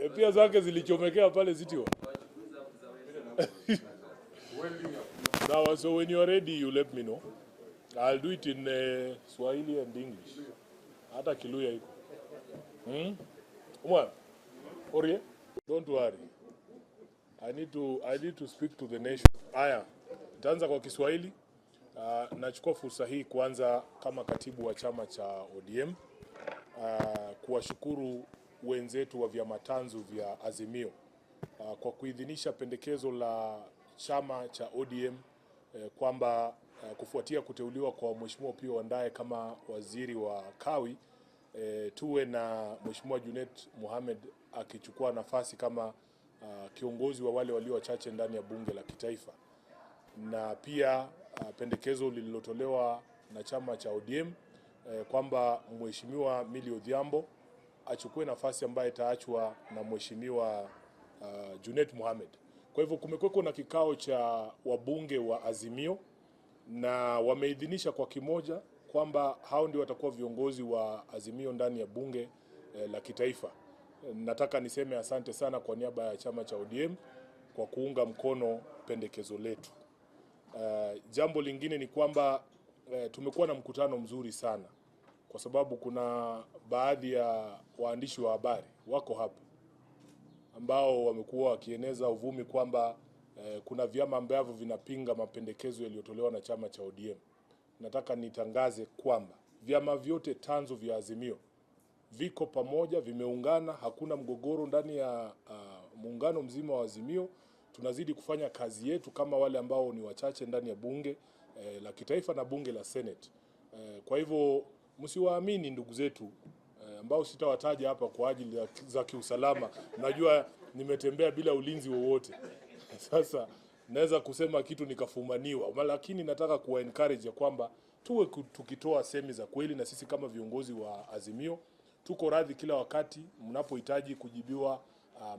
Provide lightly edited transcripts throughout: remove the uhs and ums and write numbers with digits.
Pia zake zilichomekea pale City Hall. Now, so when you are ready, you let me know. I'll do it in Swahili and English. Hata Kiluya iko. Umwa, Orie, don't worry. I need to speak to the nation. Aya, nitaanza kwa Kiswahili. Nachukua fursa hii kwanza kama katibu wa chama cha ODM kuwashukuru wenzetu wa vyama tanzu vya Azimio kwa kuidhinisha pendekezo la chama cha ODM kwamba kufuatia kuteuliwa kwa Mheshimiwa Opiyo Wandayi kama waziri wa Kawi, tuwe na Mheshimiwa Junet Mohamed akichukua nafasi kama kiongozi wa wale walio wachache ndani ya bunge la kitaifa, na pia pendekezo lililotolewa na chama cha ODM kwamba Mheshimiwa Millie Odhiambo achukue nafasi ambayo itaachwa na Mheshimiwa Junet Mohamed. Kwa hivyo kumekuweko na kikao cha wabunge wa Azimio na wameidhinisha kwa kimoja kwamba hao ndio watakuwa viongozi wa Azimio ndani ya bunge la kitaifa. Nataka niseme asante sana kwa niaba ya chama cha ODM kwa kuunga mkono pendekezo letu. Jambo lingine ni kwamba tumekuwa na mkutano mzuri sana kwa sababu kuna baadhi ya waandishi wa habari wako hapa ambao wamekuwa wakieneza uvumi kwamba kuna vyama ambavyo vinapinga mapendekezo yaliyotolewa na chama cha ODM. Nataka nitangaze kwamba vyama vyote tanzu vya Azimio viko pamoja, vimeungana, hakuna mgogoro ndani ya muungano mzima wa Azimio. Tunazidi kufanya kazi yetu kama wale ambao ni wachache ndani ya bunge la kitaifa na bunge la Senate. Kwa hivyo msiwaamini ndugu zetu ambao sitawataja hapa kwa ajili za kiusalama. Najua nimetembea bila ulinzi wowote. Sasa naweza kusema kitu nikafumaniwa, lakini nataka kuwa encourage ya kwamba tuwe tukitoa semi za kweli, na sisi kama viongozi wa Azimio tuko radhi kila wakati mnapohitaji kujibiwa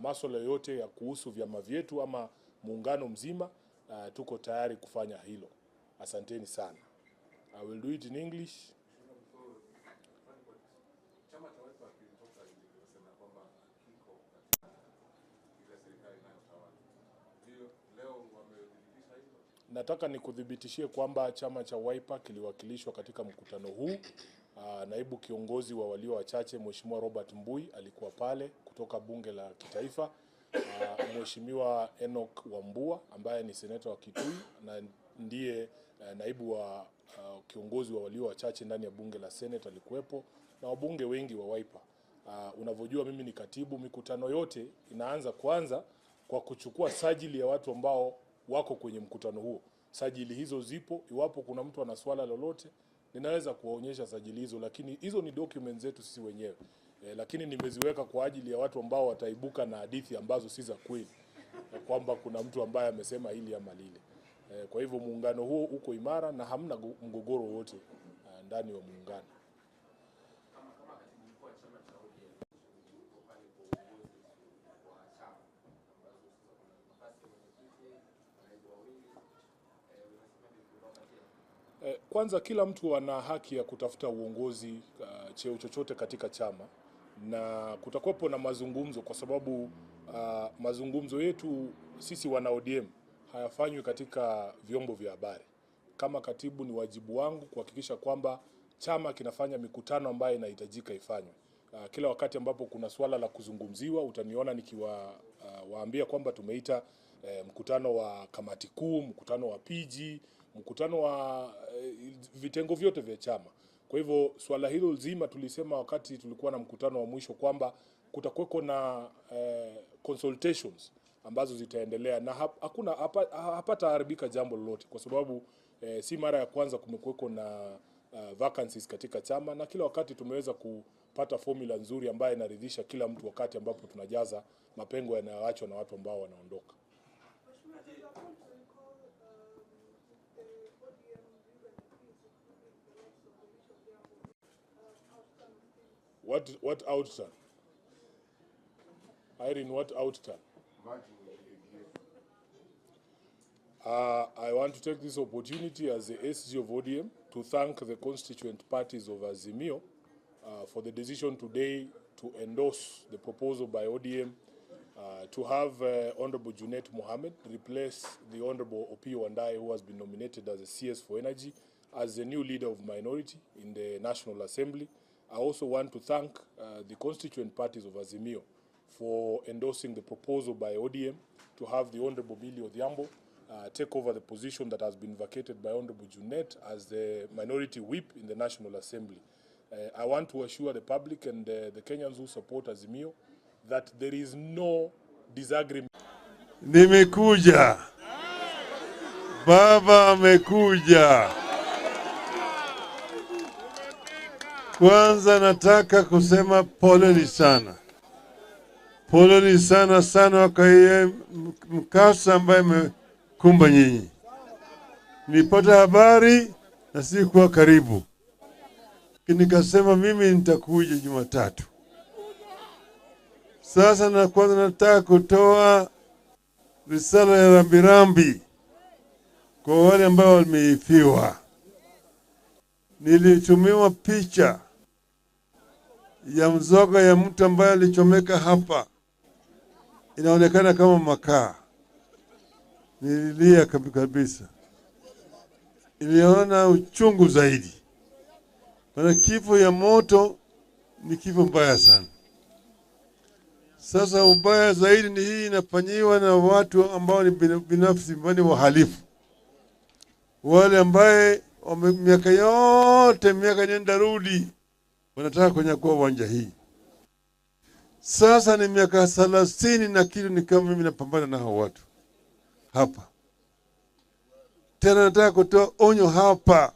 masuala yoyote ya kuhusu vyama vyetu ama muungano mzima, tuko tayari kufanya hilo. Asanteni sana. I will do it in English. Chama cha Wiper kilitoka nje kikasema kwamba kiko katika ile serikali inayotawala. Ndio leo wamethibitisha hilo. Nataka nikuthibitishie kwamba chama cha Wiper kiliwakilishwa katika mkutano huu. Naibu kiongozi wa walio wachache, Mheshimiwa Robert Mbui, alikuwa pale kutoka bunge la kitaifa. Mheshimiwa Enoch Wambua ambaye ni seneta wa Kitui na ndiye naibu wa kiongozi wa walio wachache ndani ya bunge la Senate alikuwepo na wabunge wengi wa Wiper. Unavyojua mimi ni katibu, mikutano yote inaanza kwanza kwa kuchukua sajili ya watu ambao wako kwenye mkutano huo. Sajili hizo zipo, iwapo kuna mtu ana swala lolote ninaweza kuwaonyesha sajili hizo, lakini hizo ni documents zetu sisi wenyewe. Lakini nimeziweka kwa ajili ya watu ambao wataibuka na hadithi ambazo si za kweli kwamba kuna mtu ambaye amesema hili ama lile. Kwa hivyo muungano huo uko imara na hamna mgogoro wowote ndani wa muungano. Kama katibu mkuu wa chama cha ODM, uko pale kwa uongozi wa chama ambazo sasa kuna nafasi ya mwenyekiti, naibu wawili, unasema ni kuwapatia Kwanza kila mtu ana haki ya kutafuta uongozi, cheo chochote katika chama na kutakuwepo na mazungumzo kwa sababu mazungumzo yetu sisi wana ODM hayafanywi katika vyombo vya habari. Kama katibu, ni wajibu wangu kuhakikisha kwamba chama kinafanya mikutano ambayo inahitajika ifanywe. Kila wakati ambapo kuna swala la kuzungumziwa utaniona nikiwa waambia kwamba tumeita mkutano wa kamati kuu, mkutano wa PG, mkutano wa vitengo vyote vya chama. Kwa hivyo swala hilo zima tulisema wakati tulikuwa na mkutano wa mwisho kwamba kutakuweko na consultations ambazo zitaendelea na hakuna hapataharibika jambo lolote kwa sababu si mara ya kwanza kumekuweko na vacancies katika chama na kila wakati tumeweza kupata formula nzuri ambayo inaridhisha kila mtu wakati ambapo tunajaza mapengo yanayoachwa na watu ambao wanaondoka. Mheshimiwa, there's a call to recall the ODM women MPs, including the likes of Millie Odhiambo. Outturn of things. What outturn? Irene, what outturn? Merging with the ADF. I want to take this opportunity as the SG of ODM to thank the constituent parties of Azimio for the decision today to endorse the proposal by ODM. To have Honorable Junet Mohammed replace the Honorable Opiyo Wandayi, who has been nominated as a CS for Energy, as the new leader of minority in the National Assembly. I also want to thank the constituent parties of Azimio for endorsing the proposal by ODM to have the Honorable Millie Odhiambo take over the position that has been vacated by Honorable Junet as the minority whip in the National Assembly. I want to assure the public and the Kenyans who support Azimio that there is no disagreement. Nimekuja. Baba amekuja. Kwanza nataka kusema poleni sana. Poleni sana sana kwa hiyo mkasa ambaye imekumba nyinyi. Nilipata habari na sikuwa karibu. Nikasema mimi nitakuja Jumatatu. Sasa na kwanza nataka kutoa risala ya rambirambi kwa wale ambao wameifiwa. Nilitumiwa picha ya mzoga ya mtu ambaye alichomeka hapa. Inaonekana kama makaa. Nililia kabisa. Niliona uchungu zaidi. Maana kifo ya moto ni kifo mbaya sana. Sasa ubaya zaidi ni hii inafanyiwa na watu ambao ni binafsi, ambao ni wahalifu. Wale ambaye miaka yote, miaka nenda rudi, wanataka kunyakua uwanja hii. Sasa ni miaka 30 na kitu ni kama mimi napambana na hao watu hapa. Tena nataka kutoa onyo hapa.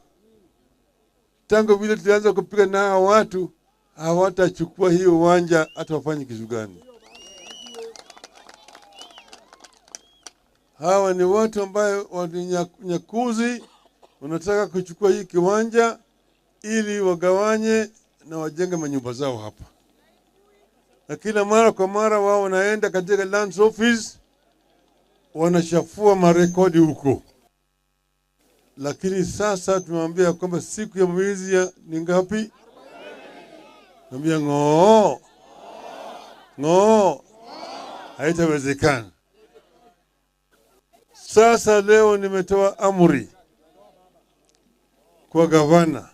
Tangu vile tulianza kupiga na hao watu, hawatachukua hiyo uwanja hata wafanye kitu gani. Hawa ni watu ambao ni nyakuzi, wanataka kuchukua hii kiwanja ili wagawanye na wajenge manyumba zao hapa. Na kila mara kwa mara wao wanaenda katika lands office wanachafua marekodi huko. Lakini sasa tumewambia kwamba siku ya mwizi ni ngapi? Naambia ng'oo. Ng'oo. Haitawezekana. Sasa leo nimetoa amri kwa gavana,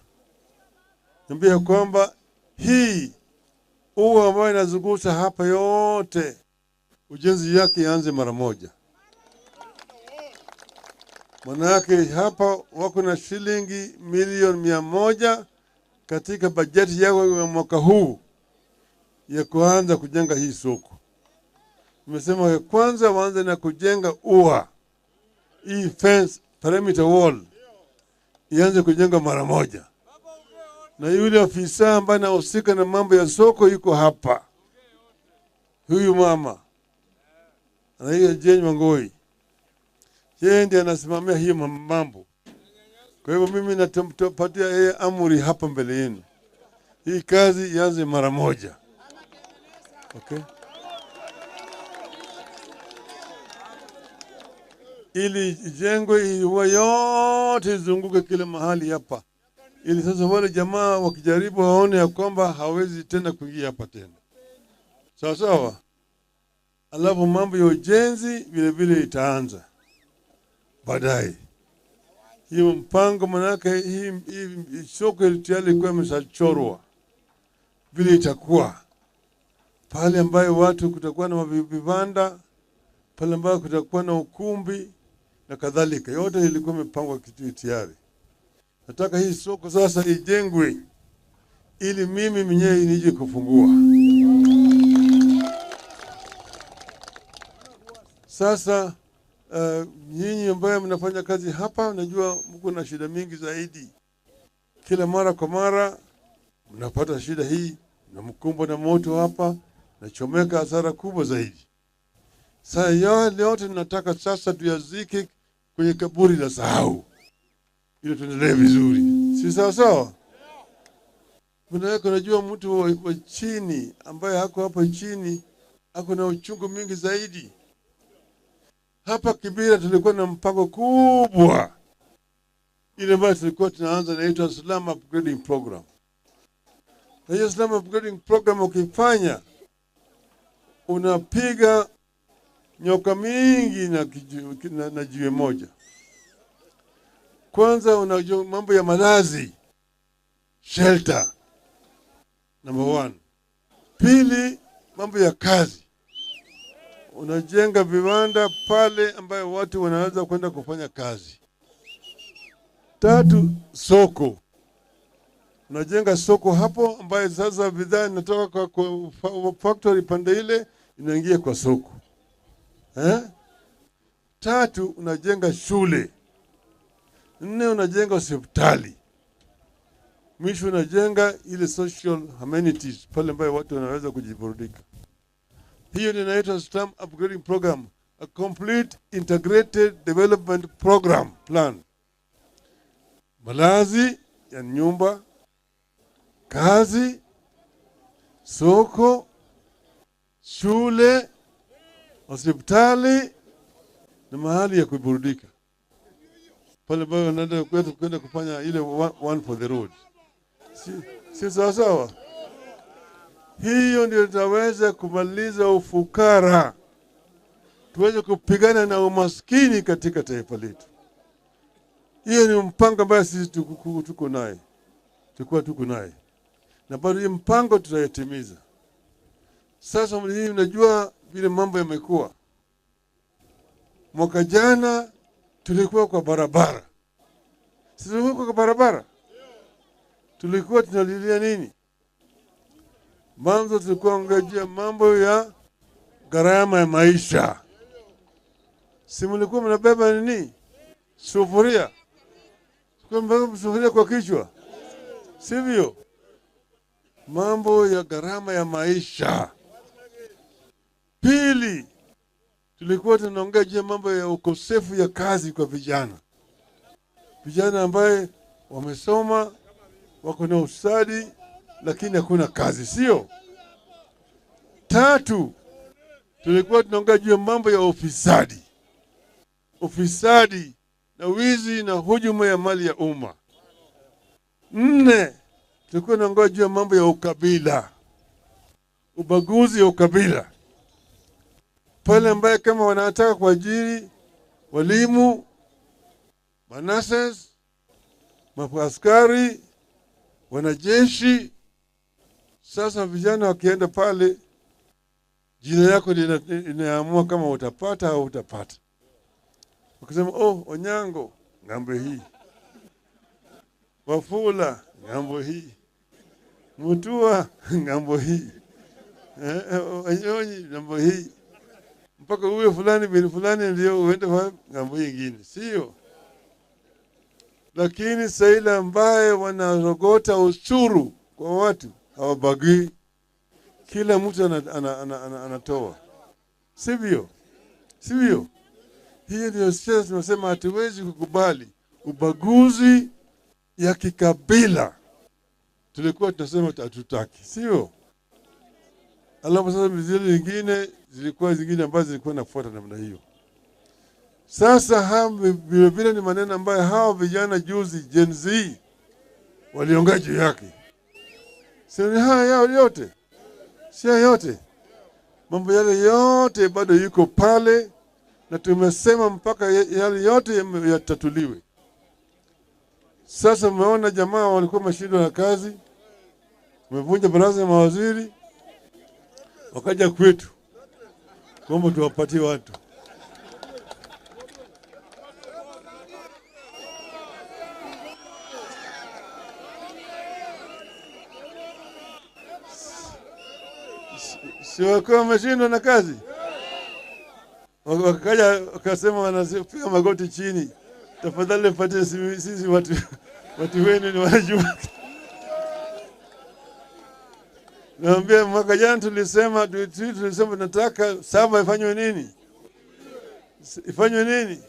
niambia kwamba hii ua ambayo inazunguka hapa yote ujenzi yake ianze mara moja. Manake hapa wako na shilingi milioni 100 katika bajeti yao ya mwaka huu ya kuanza kujenga hii soko. Nimesema kwanza waanze na kujenga ua, hii fence, perimeter wall ianze kujenga mara moja, na yule afisa ambaye anahusika na mambo ya soko yuko hapa, huyu mama anaitwa Jane Wangoi, yeye ndiye anasimamia hiyo mambo. Kwa hivyo mimi natapatia yeye amri hapa mbele yenu, hii kazi ianze mara moja. Okay? Ili ijengwe ua yote izunguke kila mahali hapa, ili sasa wale jamaa wakijaribu waone ya kwamba hawezi tena kuingia hapa tena, sawa sawa. Alafu mambo ya ujenzi vile vile itaanza baadaye. Hiyo mpango manake hii soko tayari ilikuwa imeshachorwa vile itakuwa pale ambayo watu kutakuwa na vibanda pale ambayo kutakuwa na ukumbi na kadhalika, yote ilikuwa imepangwa kitu tayari. Nataka hii soko sasa ijengwe ili mimi mwenyewe nije kufungua. Sasa nyinyi ambaye mnafanya kazi hapa, najua mko na shida mingi zaidi. Kila mara kwa mara mnapata shida hii, mnamkumbwa na moto hapa, nachomeka hasara kubwa zaidi. Sasa yale yote nataka sasa tuyazike kwenye kaburi la sahau, ili tuendelee vizuri, si sawa sawa? Manake unajua mtu wa chini ambaye hako hapa chini ako na uchungu mingi zaidi. Hapa Kibera tulikuwa na mpango kubwa ile ambayo tulikuwa tunaanza inaitwa Slum Upgrading Program. Na hiyo Slum Upgrading Program ukifanya, unapiga nyoka mingi na jiwe moja. Kwanza unajua mambo ya malazi, shelter number 1. Pili, mambo ya kazi, unajenga viwanda pale ambayo watu wanaweza kwenda kufanya kazi. Tatu, soko, unajenga soko hapo ambayo sasa bidhaa inatoka kwa factory pande ile inaingia kwa soko. Tatu, unajenga shule. Nne, unajenga hospitali. Mwisho unajenga ile social amenities pale ambayo watu wanaweza kujiburudika. Hiyo inaitwa Slum Upgrading Program, a complete integrated development program plan. Malazi ya nyumba, kazi, soko, shule, hospitali na mahali ya kuburudika. Pale ambayo wanaenda kwenda kufanya ile one for the road. Si sawa sawa? Hiyo ndio tutaweza kumaliza ufukara, tuweze kupigana na umaskini katika taifa letu. Hiyo ni mpango ambayo sisi tuko naye, tuko naye, na bado hii mpango tutaitimiza. Sasa mnajua vile mambo yamekuwa. Mwaka jana tulikuwa kwa barabara. Sisi tulikuwa kwa barabara. Tulikuwa tunalilia nini? Mwanzo tulikuwa ngojea mambo ya gharama ya maisha. Si mlikuwa mnabeba nini? Sufuria. Tulikuwa mnabeba sufuria kwa kichwa. Sivyo? Mambo ya gharama ya maisha. Pili, tulikuwa tunaongea mambo ya ukosefu ya kazi kwa vijana. Vijana ambaye wamesoma, wako na ustadi, lakini hakuna kazi, sio? Tatu, tulikuwa tunaongea juu ya mambo ya ufisadi. Ufisadi na wizi na hujuma ya mali ya umma. Nne, tulikuwa tunaongea juu ya mambo ya ukabila. Ubaguzi wa ukabila. Pale ambaye kama wanataka kuajiri walimu, manases, maaskari, wanajeshi, sasa vijana wakienda pale, jina yako inaamua kama utapata au utapata. Wakisema, oh, Onyango, ngambo hii. Wafula, ngambo hii. Mutua, ngambo hii. Wanyonyi, ngambo hii. Mpaka uwe fulani bin fulani ndio uende ngambo nyingine, sio? Lakini sasa ambaye wanarogota ushuru kwa watu hawabagui, kila mtu anatoa, sivyo? Sivyo? Hiyo ndio sisi tunasema hatuwezi kukubali ubaguzi ya kikabila. Tulikuwa tunasema hatutaki, sio? Alafu sasa zile nyingine zilikuwa zingine ambazo zilikuwa nafuata namna hiyo. Sasa vile vile ni maneno ambayo hao vijana juzi Gen Z waliongea juu yake. Sio ni haya yao yote. Sio yote. Mambo yale yote bado yuko pale, na tumesema mpaka yale yote yatatuliwe. Sasa mmeona jamaa walikuwa mashindwa na kazi, wamevunja baraza ya mawaziri, wakaja kwetu kwamba tuwapatie watu. Si wakiwa wameshindwa na kazi, wakaja wakasema wanapiga magoti chini, tafadhali mpatie sisi watu wenu ni wanajua. Naambia mwaka jana tulisema tunataka saba ifanywe nini? Ifanywe nini?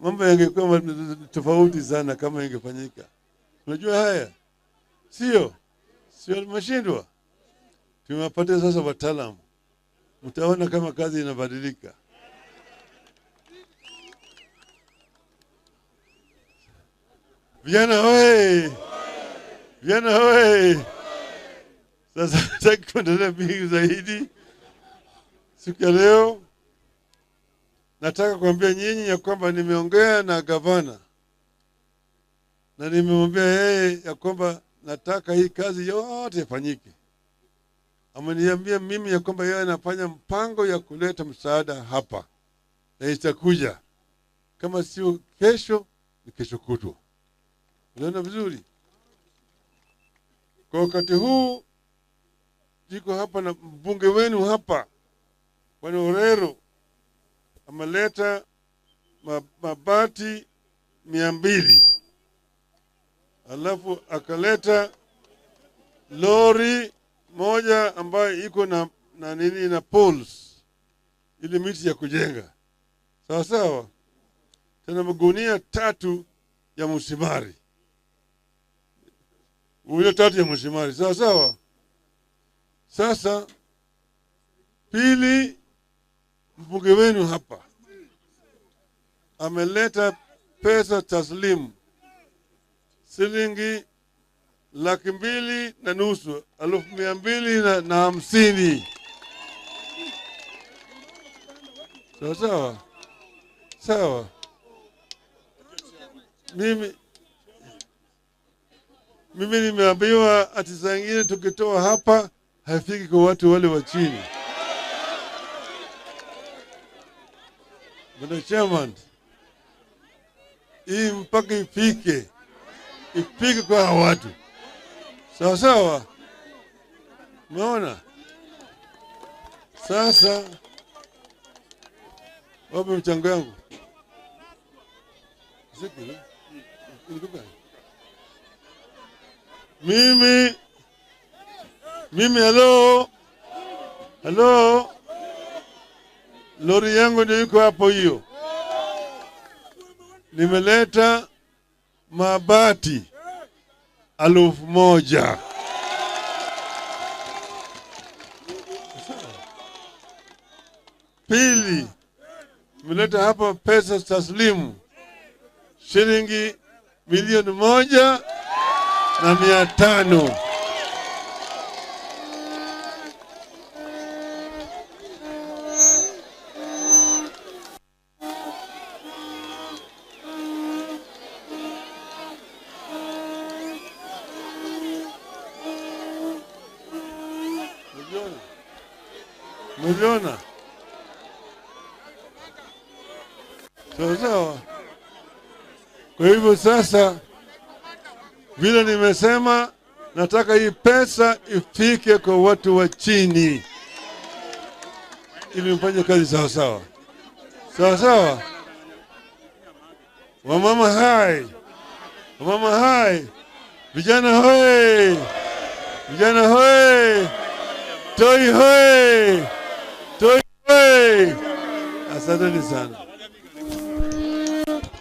Mambo yangekuwa tofauti sana kama ingefanyika. Unajua haya? Sio? Sio mashindwa. Tumewapatia sasa wataalamu. Mtaona kama kazi inabadilika. Vijana hoi! Vijana hoi! Sasa nataka kuendelea mingi zaidi siku ya leo. Nataka kuambia nyinyi ya kwamba nimeongea na gavana na nimemwambia yeye ya kwamba nataka hii kazi yote ifanyike. Ameniambia mimi ya kwamba yeye anafanya mpango ya kuleta msaada hapa na itakuja, kama sio kesho ni kesho kutwa. Unaona vizuri? Kwa wakati huu jiko hapa na mbunge wenu hapa Bwana Orero ameleta mabati 200, alafu akaleta lori moja ambayo iko na nini na poles, ili miti ya kujenga, sawa sawa. Tena magunia 3 ya msimari, gunia 3 ya msimari, sawa sawa. Sasa pili, mbunge wenu hapa ameleta pesa taslimu shilingi 250,000, 250,000. Sawa sawa sawa. Mimi nimeambiwa ati saa ingine tukitoa hapa haifiki kwa watu wale wa chini. Bwana Chairman, hii mpaka ifike kwa hawa watu. Sawa sawa. Umeona? Sasa wapi mchango yangu? Mimi hello. Hello. Lori yangu ndio iko hapo hiyo. Nimeleta mabati 1000. Pili, nimeleta hapa pesa taslimu shilingi 1,500,000. Miliona. Sawa sawa. Kwa hivyo sasa, vile nimesema, nataka hii pesa ifike kwa watu wa chini ili mfanye kazi sawa sawa. Sawa sawa. Wamama hai. Wamama hai. Vijana hoi. Vijana hoi. Toi hoi. Toi hoi. Asanteni sana.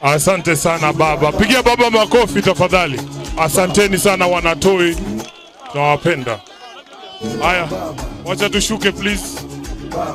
Asante sana baba. Pigia baba makofi tafadhali. Asanteni sana wanatoi. Tunawapenda. Haya, wacha tushuke please.